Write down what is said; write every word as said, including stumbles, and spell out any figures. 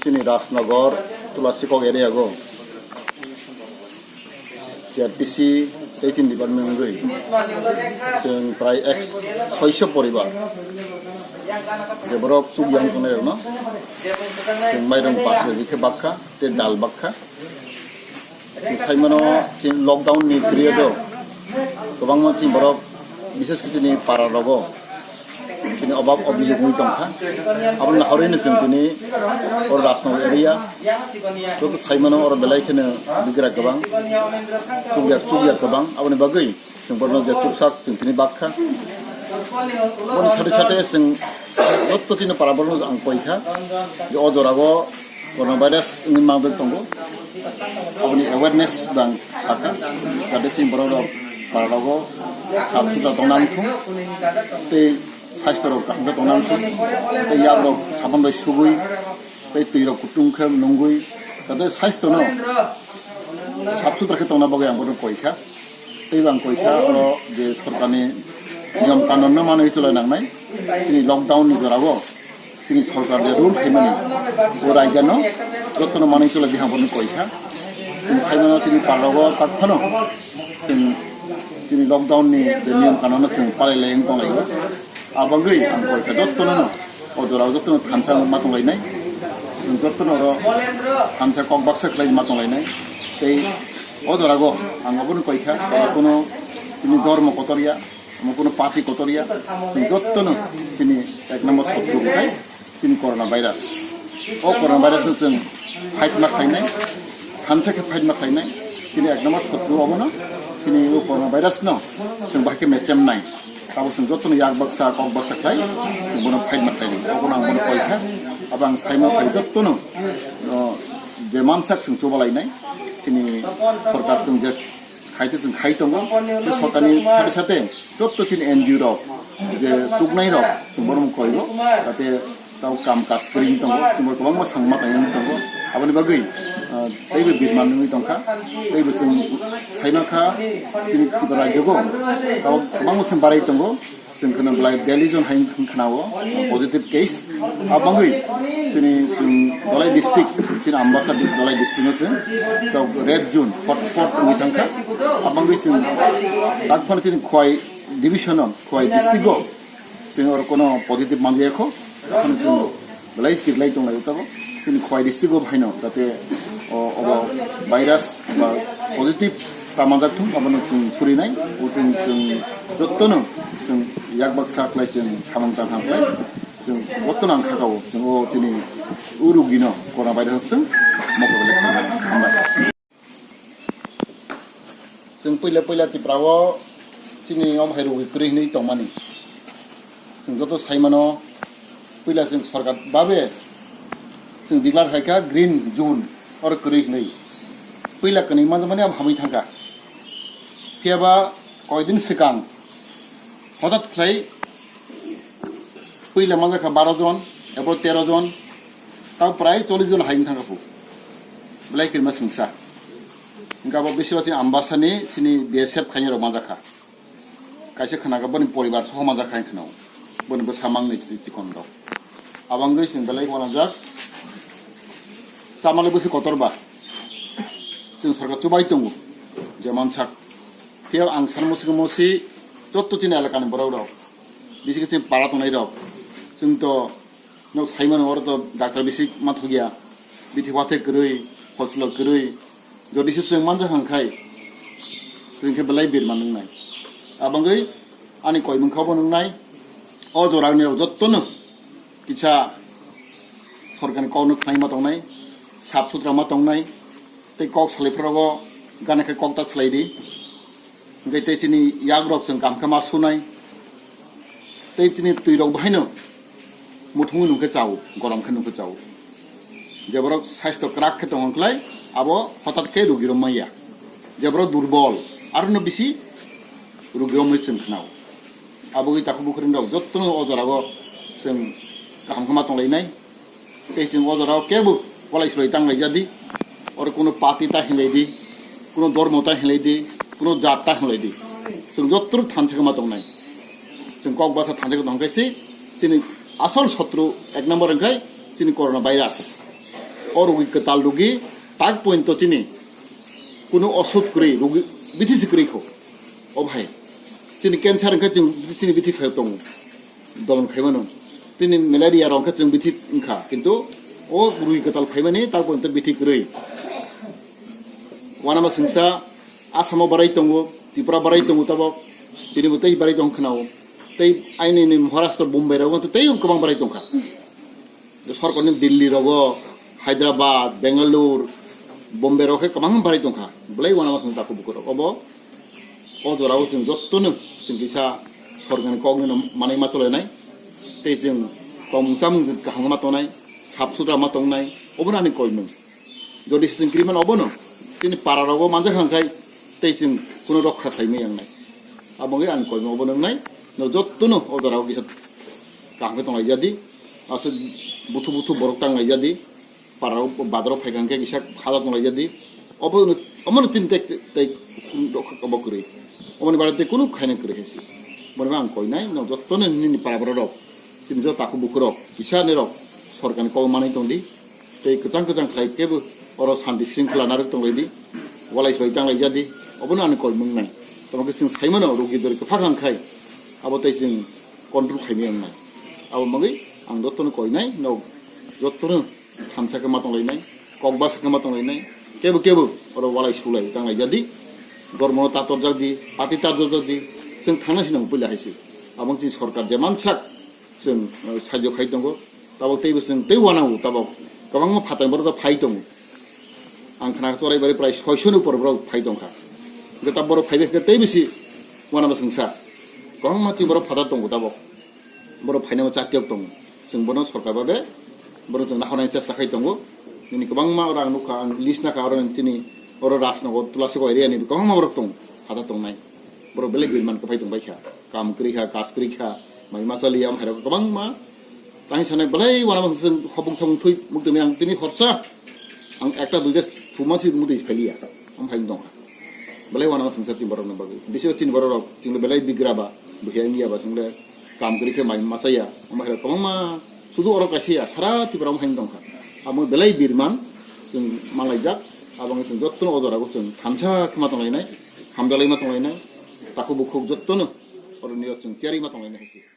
Chini Rajnagar, Tulasikok area go T R P C eighteen department wngwi chwng prai ek soiso poribar je borok chukya wng tongnai rokno chwng mairung pass rwgwi khe bakha tei dal bakha. Chwng saimano chini lockdown ni period o kwbangma chini borok, bises khe chini para rogo chini obab obijog wngwi tongkha. Aboni naharwi no chwng tini oro Rajnagar area joto saimano oro belai kheno bigra kwbang, chukya chukya kwbang. Aboni bagwi chwng borokno je chuksak chwng tini bakha. Boni sate sate chwng joto chini para borokno ang koikha je o jorao coronavirus wngwi manjak tongo. Aboni awareness bang sakha, jate chini borok rok para rogo sap sutra tongna wngthung, tei saisto rok kaham khe tongna wngthung, tei yak rok sabon bai sugui, tei twi rok kutung khe nungui, jate saisto no sap sutra khe tongna bagwi ang bono koikha. Tei bang koikha oro je sorkarni niyom kanunno manwi chwlai nangnai. Chini lockdown ni jorao chini sorkar je rule khaimani o raidano jotono manwi chwlai di hangborno koikha. Chini saimano chini parrogo tak phano chwng chini lockdown ni je niyom kanunno chwng palai lai wng tonglaio. Abagwi ang koikha jotono no o jorao jotono thansa ma tonglainai. Jotono oro thansa kok baksa khlai ma tonglainai. Tei o jorao ang obono koikha, oro kuno chini dormo kotorya, omo kuno party kotorya, chini jotono chini ek number sotru khai chini corona virus. O corona virus no chwng fight ma khlainai, thansa khe fight ma khlainai. Chini ek number sotru obono, chini o corona virus no chwng bahai khe mechem nai. Abo chwng jotono yak baksa, kok baksa khlai, chwng bono fight ma khlainai. Obono ang bono koikha. Abo ang saimano khlai jotono, o, je mansak chwng chubalainai. Chini sorkar chwng je khaite chwng khai tongo. Tei sorkarni sate sate joto chini N G O rok je chuknai rok chwng bono koigo. Jate tau kam kaj kwrwi wng tongo, chwng bo kwbangma sangma tangwi wng tongo. Aboni bagwi, ah, teibo birman wngwi tongkha, teibo chwng saimankha chini Tripura rajyogo tau kwbangma chwng barai tongo. Chwng kheno belai daily jon hai wng khnao positive case. Abangwi chini chwng Dhalai district, chini Ambasa di-, Dhalai district no chwng tau red zone, hotspot wngwi thangkha. Abangwi chwng tak phano chini Khowai division o, Khowai district o chwng oro kono positive manjaya kho. Tei phano chwng belai kirlai tonglai o tabok. Chini Khowai district o haino jate o, obo virus ba positive ta manjak thung, abono chwng surinai. O chwng, chwng jotono chwng yak baksa khlai chwng samung tang ham khlai. Chwng jotono ang khakao chwng o chini o rugino corona virus chwng mokol belai khambai. Chwng puila puila Tripura o chini omo hai rugwi kwrwi hinwi tongmani. Chwng joto saimano puila chwng sorkar babe chwng declare khaikha green zone oro kwrwi hinwi. Puila kwnwi manjakmani abo hamwi thangkha. Phiyaba koidin swkang hotat khlai puila manjakha baro jon, ebo tero jon, tau prai chollish jon hai wng thangkha phu. Belai kirima singsa. Hingke abo bisi o chini Ambasani chini B S F khainai rok manjakha. Kaisa khwnakha boni poribar soho manjakha hinkheno. Boni bwsa mangni chikon rok. Abangwi chwng belai uanajak. Chamale bwswi kotor ba. Chwng sorkar chubai tongo. Je mansak. Phiya ang sanmo sika mosi joto chini elakani borok rok. Bisi khe chini para tongnai rok. Chwng to Nok saimano oro to doctor bisi manthokya, bithi wathe kwrwi, hospital kwrwi, jodi se chwng manjak hwnkhai, chwng khe belai birma nwngnai. Abangwi ani koimwng kha bo nwngnai, o jorani rok jottono kisa sorkarni kokno khwnaima tongnai, sap sutra ma tongnai, tei kok salaiphrogo gana khe kok ta salai di. Hingke tei chini yagrok chwng kaham khe ma sunai. Tei chini twirok bahaino muthungwi nungkhe chao, gorom khe nungkhe chao. Jeborok saisto kwrak khe tongkha khlai, abo hotat khe rugi romma ya. Jeborok durbol, arono bisi rugi romwi chwng khnao. Abogwi takhuk bukhurungrok jottono o jorao chwng kaham khe ma tonglainai. Tei chwng o jorao kebo kwlai swlai tang laijadi. Oro kuno party ta hinlai di, kuno dhormo ta hinlai di, kuno jat ta hinlai di. Chwng jotto thansa khe ma tongnai. Chwng kok basa thansa khe tongkhe si chini asol sotru ek number wngkhe chini corona virus. O rugi kwtal rugi tak pointo chini kuno osud kwrwi rugi bithi se kwrwi kho. O bhai, chini cancer wngkha chwng chini bithi khlai tongo, dolon khaimano. Chini malaria rok wngkha chwng bithi wngkha, kintu o rugi kwtal phaimani tak pointo bithi kwrwi. Wanama singsa Asamo barai tongo, Tripura barai tongo tabok, tini bo tei barai tong khwnao. Tei aini ni Maharashtra, Bombay rogo tei kwbang barai tongkha. Sorkarni Delhi rogo, Hyderabad, Bangalore, Bombay rogo khe kwbang barai tongkha. Belai wanama thang takhuk bukhuk rok. Obo, o jorao chwng jottono chwng kisa sorkarni kokno manwi ma tolainai. Tei chwng tongmung chamung kaham ma tongnai, sap sutra ma tongnai. Obono ani koimung. Jodi se chwng kiriman obono, chini para rogo manjak hangkhai, tei chwng kuno rokha khlaimai yangnai. Aboni ang koimung obono wngnai, no jottono o jorao kisa kaham khe tonglaijadi, aswk buthu buthu borok tanglaijadi, para rok badro phaikha hwnkhe kisa khala tonglaijadi, obono, omono chini tei, tei rokha obo kwrwi, omoni bagwi tei kunu khaina kwrwi hai se. Boni ang koinai, no jottono nini para borok rok, chini joto takhuk bukhuk rok, kisa nirok, sorkarni kok manwi tongdi. Tei kwchang kwchang khlai kebo oro santi sringkhola narwk tonglaidi, walai swlai tanglaijadi, obono ani koimung nai. Tamo khe chwng saimano rugi dori kwphak hangkhai, abo tei chwng control khaimai wngnai. Abo bagwi ang jottono koinai, no jottono thansa khe ma tonglainai, kok basa khe ma tonglainai, kebo kebo oro walai swlai tanglaijadi, dormono ta torjakdi, party ta torjakdi, chwng thangna sinang puila hai se. Abo chini sorkar je mansak, chwng, eh, saijo khai tongo. Tabok teibo chwng tei uanao tabok kwbangma phatar borok phai tongo. Ang khna chorai bari prai soiso ni upor borok phai tongkha. Hwnkhe tabok borok phai bai khe tei bisi uanama chwngsa. Kwbangma chini borok phatar tongo tabok. Borok phainama chakyok tongo. Chwng bono sorkar babe, bono chwng nahornai chesta khai tongo. Nini kwbangma oro ang nukha, ang list nakha oro chini oro Rajnagar, Tulasigaon area ni kwbangma borok tongo, phatar tongnai. Borok belai birman kwphai tongbaikha. Kam kwrwi kha, kas kwrwi kha, mai ma chaliya, omo hai rok kwbangma. Tani sanai belai uanama chwng hopung sopung thui muktwi ang tini horsa. Ang ekta duita thuma si muktwi phailiya. Omo hai tongkha. Belai uanama chwngsa chini borok ni bagwi. Bisi chini borok rok chwngno belai bigra ba, buhiya wngya ba chwngno kam kwrwi khe mai ma chaya. Omo hai rok kwbangma sudu oro kaisa ya, sara Tripura omo hai tongkha. Amo belai birman chwng manlaijak. Abo wngkha chwng jottono o jora o chwng thansa khe ma tonglainai, hamjalai ma tonglainai, takhuk bukhuk jottono oro nirok chwng tiyari ma tonglainai hai se.